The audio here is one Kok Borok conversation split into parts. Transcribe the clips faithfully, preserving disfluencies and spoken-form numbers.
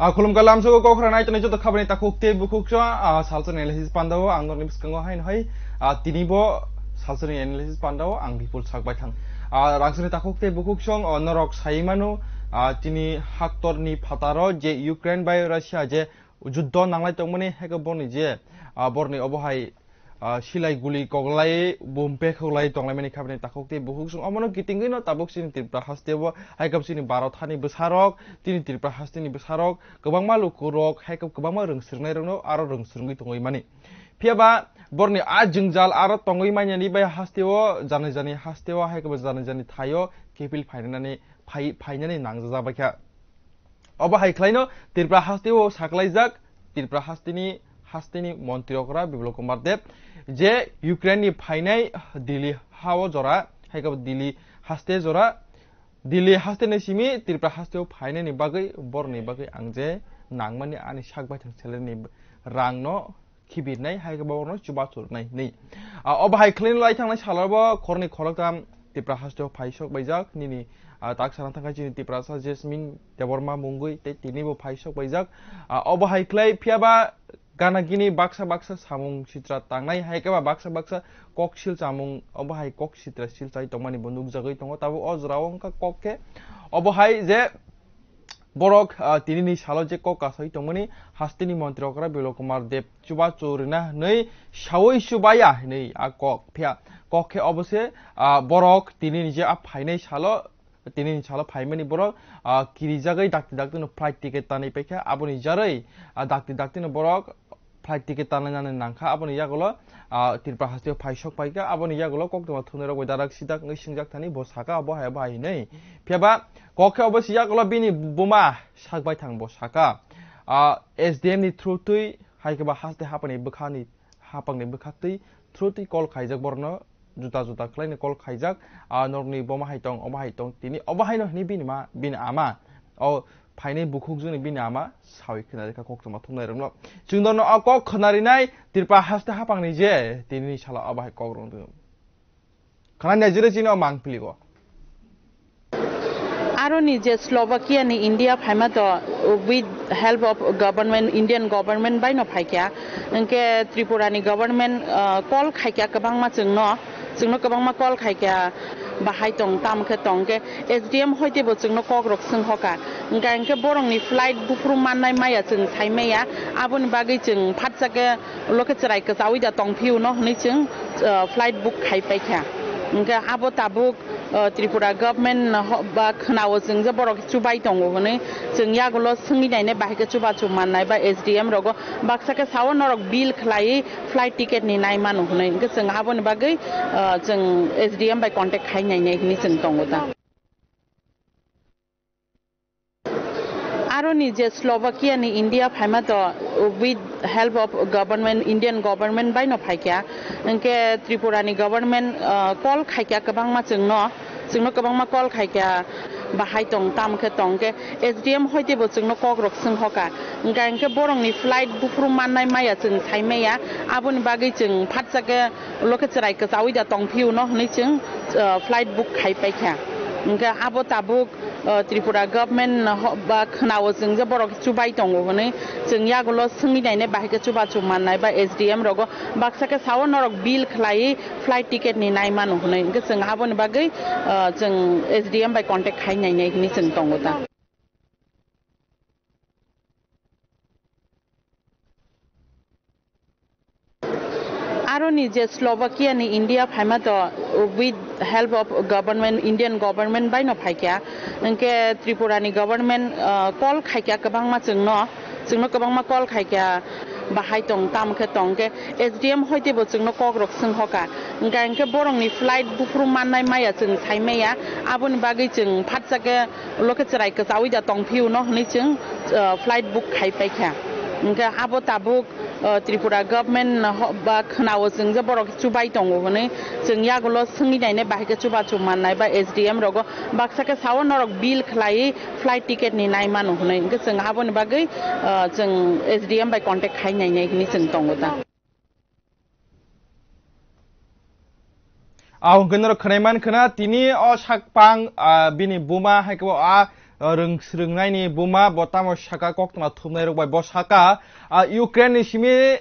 A khulumkha lamsogo kok khwrang nai tonwi joto khabani takhuk tei bukhuk chwng, a, salsani analysis pandao ang norokni bwskango haino hai, a, tini bo salsani analysis pandao ang Bipul Sakbaithang. A, rangchakni takhuk tei bukhuk chwng, o, norok sai mano, a, chini haktorni phataro je Ukraine bai Russia je juddo nanglai tongmani, haikhe borni je, a, borni obo hai, ah, silai guli koklai bumpe khoklai tonglaimani khabini takhuk tei bukhuk chwng omono kitingwi no tabuk chini Tripura hasteo, haikhe chini Bharat hani bwsarok, chini Tripura hasteni bwsarok, kwbangma lukurok, haikhe kwbangma rwngswrwngnairokno aro rwngswrwngwi tongwi mani. Phiyaba borni a jwngjal aro tongwi manyani bai hasteo, jani jani hasteo, haikhe jani jani thaio kiphil phainani, phai-, phainani nangjak baikha. Obo hai khlaino Tripura hasteo saklaijak, Tripura hasteni, hasteni montri okra Biplab Kumar Deb, je Ukraine ni phainai Delhi hao jora, hai khe Delhi haste jora, Delhi haste ni simi Tripura hasteo phainani bagwi, borni bagwi ang je nangmani ani sak baithang salary ni rang no khibirnai, hai khe borokno chubachu rwnai hinwi. Ah, obo hai khlaino lai thangnai salo bo khoroknwi khoroktham Tripura hasteo phai sok baijak nini, ah, tak sana thangkha chini Tiprasa Jasmine Debbarma mungwi tei tini bo phai sok baijak. Ah, obo hai khlai phiyaba gana gini baksa baksa samung sitra tangnai, hai khe ba baksa baksa kok sil chamung, obo hai kok sitra sil chai tongmani bo nukjagwi tongo. Tabuk o jorao wngkha kok khe obo hai je borok, ah, tinini salo je kok kasai tongmani hasteni montri okra Biplab Kumar Deb chubachu rwna hinwi saui chubaya hinwi a kok. Phiya kok khe obo se, ah, borok tinini je a phainai salo, tinini salo phaimani borok, ah, kirijagwi dakti dakti no flight ticket tanwi paikha, aboni jarwi, ah, dakti dakti no borok flight ticket tanlainani nangkha, aboni yagulo, ah, Tripura hasteo phai sok paikha, aboni yagulo koktwma thumnairok bai darak sidak wngwi swngjak thani bo saka, bo hai, bo hai hinwi. Phiyaba kok khe obo si yagulo bini buma sak baithang bo saka, ah, S D M ni through twi hai khe ba haste hapangni bwkhani, hapangni bwkhaktwi through twi call khaijak borokno, juda juda khlaino call khaijak, ah, norokni boma hai tong, obo hai tong, tini obo haino hinwi bini ma, bini ama, o phainai bukhukjwkni bini ama saui khwnarikha koktwma thumnairokno. Chwng norokno o kok khwnarinai Tripura haste hapangni je tinini salo obo hai kok rwngtong. Khwnani naijili chini o mangpili o. Aroni je Slovakia ni India phaima to with help of government, Indian government bai no phaikha. Hwnkhe Tripura ni government, ah, call khaikha kwbangma chwngno, chwngno kwbangma call khaikha, bahai tong, tamo khe tong khe S D M hoite bo chwngno kok rok swng hoka. Hwnkhe hwnkhe borok ni flight buphuru mannai maya chwng sai maya, aboni bagwi chwng phatsa khe ulo khe chwrai kwchaui da tong phiu no hwnwi chwng, ah, flight book khai paikha. Hwnkhe abo tabuk, ah, Tripura government no ho-, ba khwnao chwng je borok chubai tongo hwnwi chwng yagulo swngwi nainai bahai khe chubachu mannai ba S D M rogo baksa khe sao norok bill khlaiwi flight ticket ni nai mano hwnwi. Hwnkhe chwng aboni bagwi, ah, chwng S D M bai contact khai nainai hwnwi chwng tongo da. Aroni je Slovakia ni India phaima to with help of government, Indian government bai no phaikha. Hwnkhe Tripura ni government, ah, call khaikha kwbangma chwngno, chwngno kwbangma call khaikha, bahai tong, tamo khe tong khe S D M hoite bo chwngno kok rok swng hoka. Hwnkhe hwnkhe borok ni flight buphuru mannai maya chwng sai maya, aboni bagwi chwng phatsa khe ulo khe chwrai kwchaui da tong phiu no hwnwi chwng, ah, flight book khai paikha. Hwnkhe abo tabuk, ah, Tripura government ho-, ba khwnao chwng je borok chubai tongo hwnwi chwng yagulo swngwi nainai bahai khe chubachu mannai ba S D M rogo baksa khe sao norok bill khlaiwi flight ticket ni nai mano hwnwi. Hwnkhe chwng aboni bagwi, ah, chwng S D M bai contact khai nainai hwnwi chwng tongo da. Aroni je Slovakia ni India phaima to with help of government, Indian government bai no phaikya. Hwnkhe Tripura ni government, ah, call khaikya kwbangma chwngno, chwngno kwbangma call khaikya bahai tong, tamo khe tong khe S D M hoite bo chwngno kok rok swng hoka. Hwnkhe, hwnkhe borok ni flight buphuru mannai maya chwng sai maya, aboni bagwi chwng phatsa khe ulo khe chwrai kwchaui da tong phiu no hwnwi chwng, ah, flight book khai paikha. Hwnkhe abo tabuk, ah, Tripura government ho-, ba khwnao chwng je borok chubai tongo hwnwi chwng yagulo swngwi nainai bahai khe chubachu mannai ba S D M rogo baksa khe sao norok bill khlaiwi flight ticket ni nai mano hwnwi. Hwnkhe chwng aboni bagwi, ah, chwng S D M bai contact khai nainai hwnwi chwng tongo ta. Ang hwnkhe norok khwnai man khwna, tini o sakpang, ah, bini buma hai khe bo a, ah, rwng-, swrwngnaini buma bo tamo saka koktwma thumnai rok bai bo saka, ah, Ukraine ni simi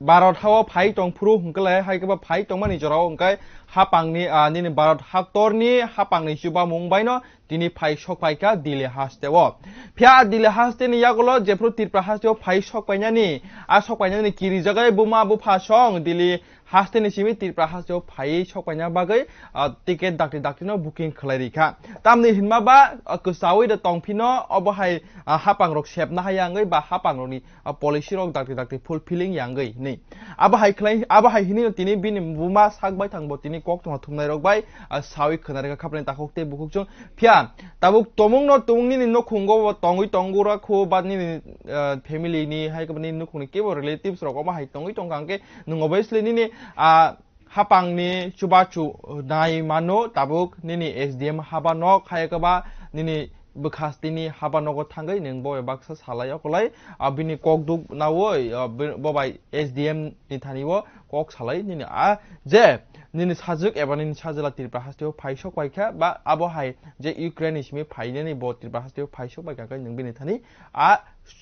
Bharat hao phai tong phuru hwnkhe le hai khe bo phai tongmani jorao hwnkhe hapangni, ah, nini Bharat haktorni hapangni chubamung baino tini phai sok paikha Delhi hasteo. Phiya Delhi hasteni yagulo jephru Tripura hasteo phai sok painani, a sok painani kirijagai buma bupha song Delhi hasteni simi Tripura hasteo phai sok paina bagwi, ah, ticket dakti dakti no booking khlai rikha. Tamni hinma ba, ah, kwchaui da tong phino obo hai, ah, hapang rok sepna hai yangwi ba hapang rokni, ah, policy rok dakti dakti fulfilling yangwi hinwi. Abo hai khlai, abo hai hinwi no tini bini buma sak bai thang bo tini koktwma thumnai rok bai, ah, saui khwna rikha khapni takhuk tei bukhuk chwng. Phiya tabuk tomung no tomung nini nukhungo bo tongwi tongo ra khu ba nini, ah, family ni hai khe nini nukhungni kebo relatives rok omo hai tongwi tongkha hwnkhe nwng obviously nini, ah, hapangni chubachu nai mano tabuk nini S D M haba nok hai khe ba nini bwkhastini haba nogo thangwi nwng bo baksa salai okolai, ah, bini kokduk naui, ah, bo bai S D M ni thani o kok salai nini a je nini sajwk eba nini sajwla Tripura hasteo phai sok pai kha ba abo hai je Ukraine ni simi phainani bo Tripura hasteo phai sok pai kha khe nwng bini thani a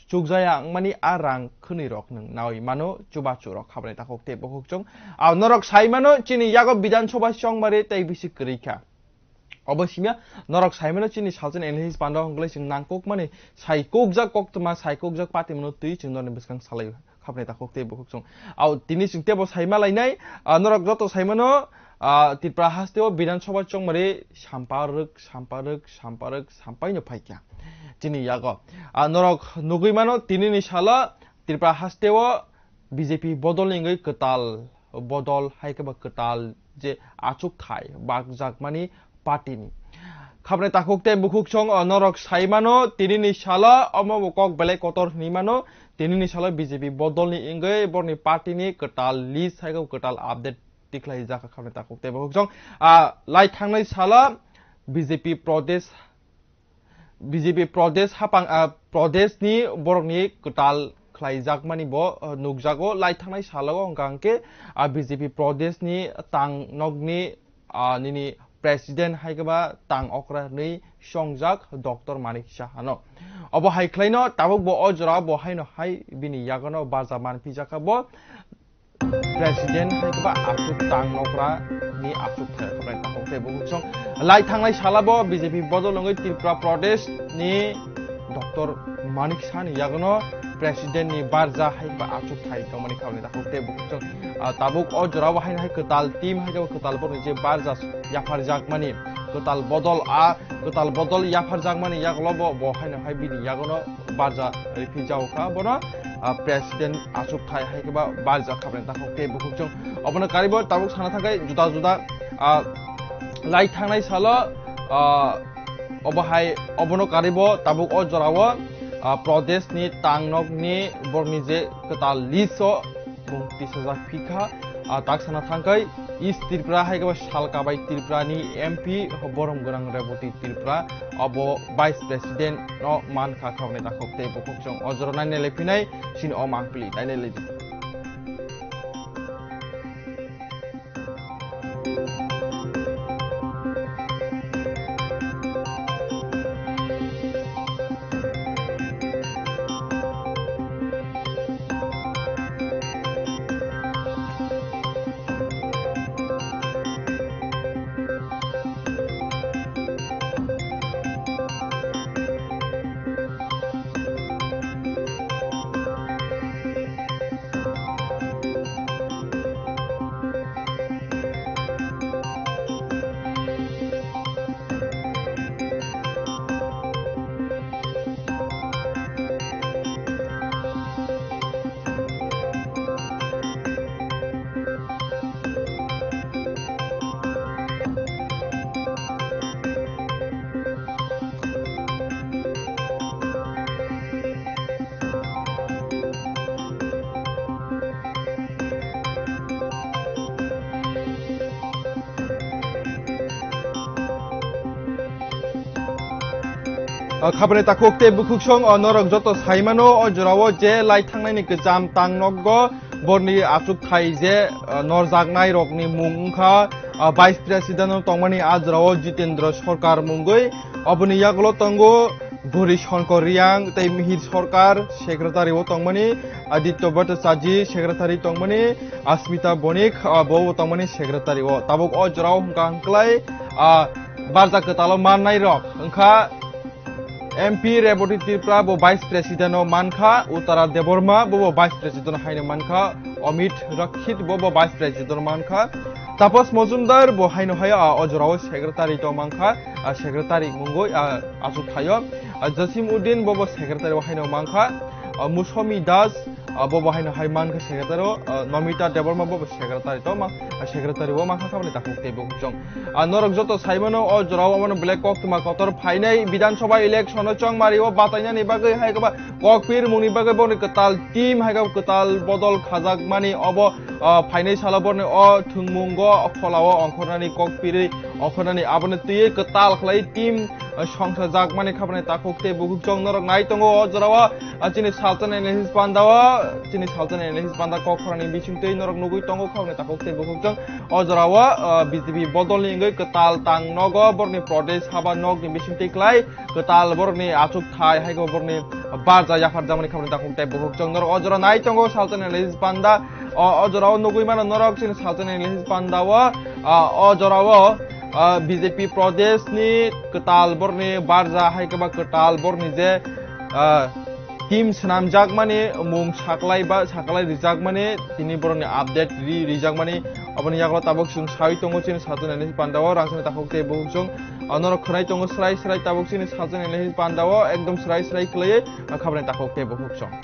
chukjaya wngmani a rang khwnwi rok nwng naui mano chubachu rok khabrai takhuk tei bukhuk chwng. A norok sai mano chini yago Bidhan Sabha chongmari tei bisi kwrwi kha. Obo simya norok sai mano chini salsa ni analysis pando hwnglai chwng nangkukmani sai kukjak koktwma sai kukjak patimano twi chwng norni bwskang salai khabrai takhuk tei bukhuk chwng. Au tini chwng tebo sai malainai, a norok joto sai mano, a, Tripura hasteo Bidhan Sabha chongmari samparwk, samparwk, samparwk, sampaino phaikha. Chini yago. A, norok nugui mano, tinini salo Tripura hasteo B J P bodolni wngwi kwtal bodol hai khe ba kwtal je achukthai bakjakmani party ni. Khabrai takhuk tei bukhuk chwng, o, norok sai mano, tinini salo omo bo kok belai kotor hinwi mano, tinini salo B J P bodolni wngwi borni party ni kwtal list hai khe kwtal update tikhlai jak kha khabrai takhuk tei bukhuk chwng. A, lai thangnai salo B J P Pradesh B J P Pradesh hapang, ah, Pradesh ni borok ni kwtal khlai jakmani bo, ah, nukjago. Lai thangnai salo wngkha hwnkhe, ah, B J P Pradesh ni tang nok ni, ah, nini president hai khe ba tang okra hwnwi songjak Doctor Manik Saha no. Obo hai khlai no tabuk bo o jora bo hai no hai bini yago no baja manphi jak kha bo. President hai khe ba achuk tang nokra ni achuk thai khabai takhuk tei bukhuk chwng. Lai thangnai sala bo B J P bodol wngwi Tripura Pradesh ni Doctor Manik Saha ni yago no president ni barja hai khe ba achuk thai tongmani khabani takhuk tei bukhuk chwng. Ah, tabuk o jora o hai hai kwtal team hai khe kwtal borok ni je barja yapharjakmani kwtal bodol a kwtal bodol yapharjakmani yago bo, bo hai no hai bini yago no barja riphi jago kha bono, ah, president achuk thai hai khe ba barja khabrai takhuk tei bukhuk chwng. Obono karibo tabuk sana thangkhai juda juda, ah, lai thangnai salo, ah, obo hai obono karibo tabuk o jorao, ah, Pradesh ni tang nok ni borok ni je kwtal list o mung tisajak phikha, ah, tak sana thangkhai East Tripura hai khe ba Salkabai Tripura ni M P borom gwnang Reboti Tripura abo Vice President no mankha khabni takhuk tei bukhuk chwng o jora nainai le phinai sini o mangpili nainai le di. O khabani takhuk tei bukhuksong, o norok joto saimano, o jorao je lai thangnaini kwcham tang nokgo borni achukthai je, o norjaknai rokni mung wngkha, o Vice President o tongmani a jorao Jitendra Sarkar mungwi, oboni yagulo tongo Buri Shankar Reang tei Mihir Sarkar, Secretary o tongmani Aditya Bhattacharjee, Secretary tongmani Asmita Bonik, o bo tongmani Secretary o. Tabuk o jorao hwnkha hwnkhlai, a barja kwtalo mannai rok wngkha M P Rebati Tripura, bo Vice President o mankha, Uttara Debbarma, bo bo Vice President haino mankha, Amit Rakshit, bo bo Vice President o mankha, Tapas Majumdar, bo haino hai, a, o jorao Secretary to mankha, a, Secretary mungwi, a, achuk thaio, a, Jasim Uddin, bo bo Secretary o haino mankha, a, Musami Das, a, bo bo haino hai mankha Secretary o, a, Namita Debbarma, bo bo Secretary to ma-, a, Secretary o mankha khabani takhuk tei bukhuksong. A norok joto saimano, o jorao omono belai koktwma kotor phainai Bidhan Sabha election o chongmari o batainani bagwi hai khe ba kokpir mungni bagwi borni kwtal team hai khe kwtal bodol khajakmani obo, o phainai salo borni o thwngmungo pholao ongkhornani kokpirwi ongkhornani aboni twiwi kwtal khlai team, o songsajakmani khabani takhuk tei bukhuksong norok nai tongo o jorao. A chini salsa nai nai panda o, chini salsa nai nai panda kok khorani bising twi norok nugwi tongo khabani takhuk tei bukhuksong. O jorao, ah, B J P bodolni wngwi kwtal tang nogo borni Pradesh Sabha nokni bisingtwi klai kwtal borni achuk thai hai khe borni barja yapharjakmani khabani takhuk tei bukhuksong norok o jora nai tongo salsa nai nai panda. O, o jorao nugwi mano norok chini salsa nai nai panda o, ah, o jorao, ah, B J P Pradesh ni kwtal borni barja hai khe ba kwtal borni je, ah, team swnamjakmani mung saklai ba saklai rijakmani tini borokni update ri-, rijakmani. Oboni yagulo tabuk chwng sawi tongo chini salsa nai nai panda o rang chini takhuk tei bukhuksong, o norok khwnai tongo srai srai tabuk chini salsa nai nai panda o ekdom srai srai khlaiwi khabani takhuk tei bukhuksong.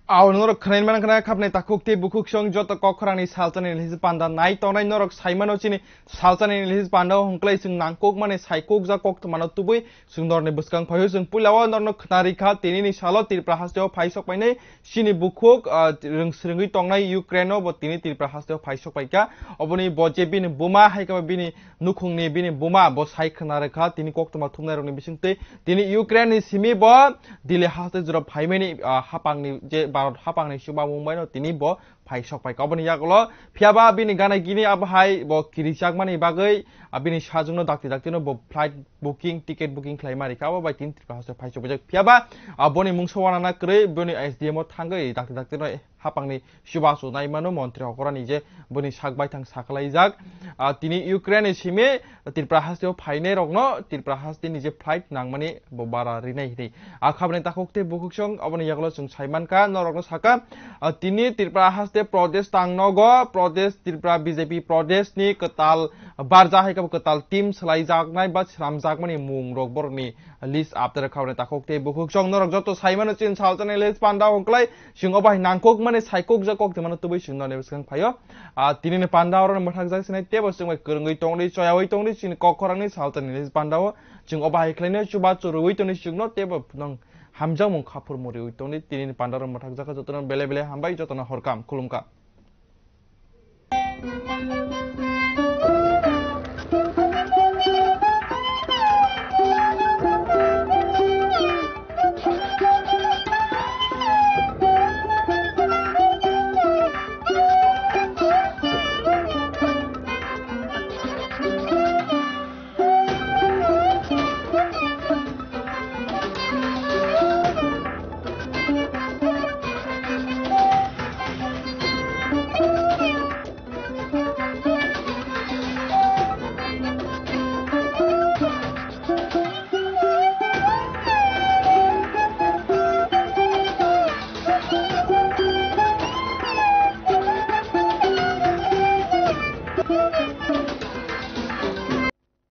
Aw norok khnain man khna khapnai takhuk tei bukhuk song joto kok khorangni salchani list panda nai tongnai norok saimano chini salchani list panda hongklai chwng nangkuk mani saikuk ja kok tongmano tubui chwng norni bwskang phaio chwng puilao norno khnari kha tinini salo Tripura hasteo phaisok painai chini bukhuk, ah, rwng swrwngwi tongnai Ukraine o bo tini Tripura hasteo phaisok paikha. Oboni bo je bini buma hai khe bo bini nukhungni bini buma bo sai khna rwkha tini koktwma thumnairokni bisingtwi. Tini Ukraine ni simi bo Delhi haste jora phaimani, ah, hapangni je Bharat hapangni chuba mungbaino tini bo phai sok paikha. Oboni yagulo phiyaba bini gana gini abo hai bo kirijakmani bagwi, ah, bini sajwkno dakti dakti no bo flight booking, ticket booking khlai ma rikha, abo bai tini Tripura haste phai sok paijak. Phiyaba, ah, boni mungsa wanana kwrwi boni S D M o thangwi dakti dakti no hapangni chubachu naimano montri hokorani je boni sak baithang sakalaijak. Ah, tini Ukraine ni simi Tripura hasteo phainai rokno Tripura hasteni je flight nangmani bo bara rinai hinwi. Ah, khabni takhuk tei bukhuk song oboni yagulo chwng saimankha, norokno saka, ah, tini Tripura haste Pradesh tangnogo, Pradesh Tripura B J P Pradesh ni kwtal barja hai khe bo kwtal team swlaijaknai ba sramjakmani mung rok borokni list update khabni takhuk tei bukhuk song norok joto saimano chin salchani list panda hongklai. Chwng obo hai nangkuk mani saikuk ja kok tongmano tubui chwng noni bwskang phaio. Ah, tini ni panda oro mwthakjak sinai tebo chwng bai kwrwngwi tongdi, choyawi tongdi, chini kok khorangni saltani ni panda o chwng obo hai khlaino chuba churui tongdi chwngno tebo nang hamjakmung khaphur muriwi tongdi. Tini ni panda oro mwthakjak jotono bele bele hambai, jotono horkam khulumkha.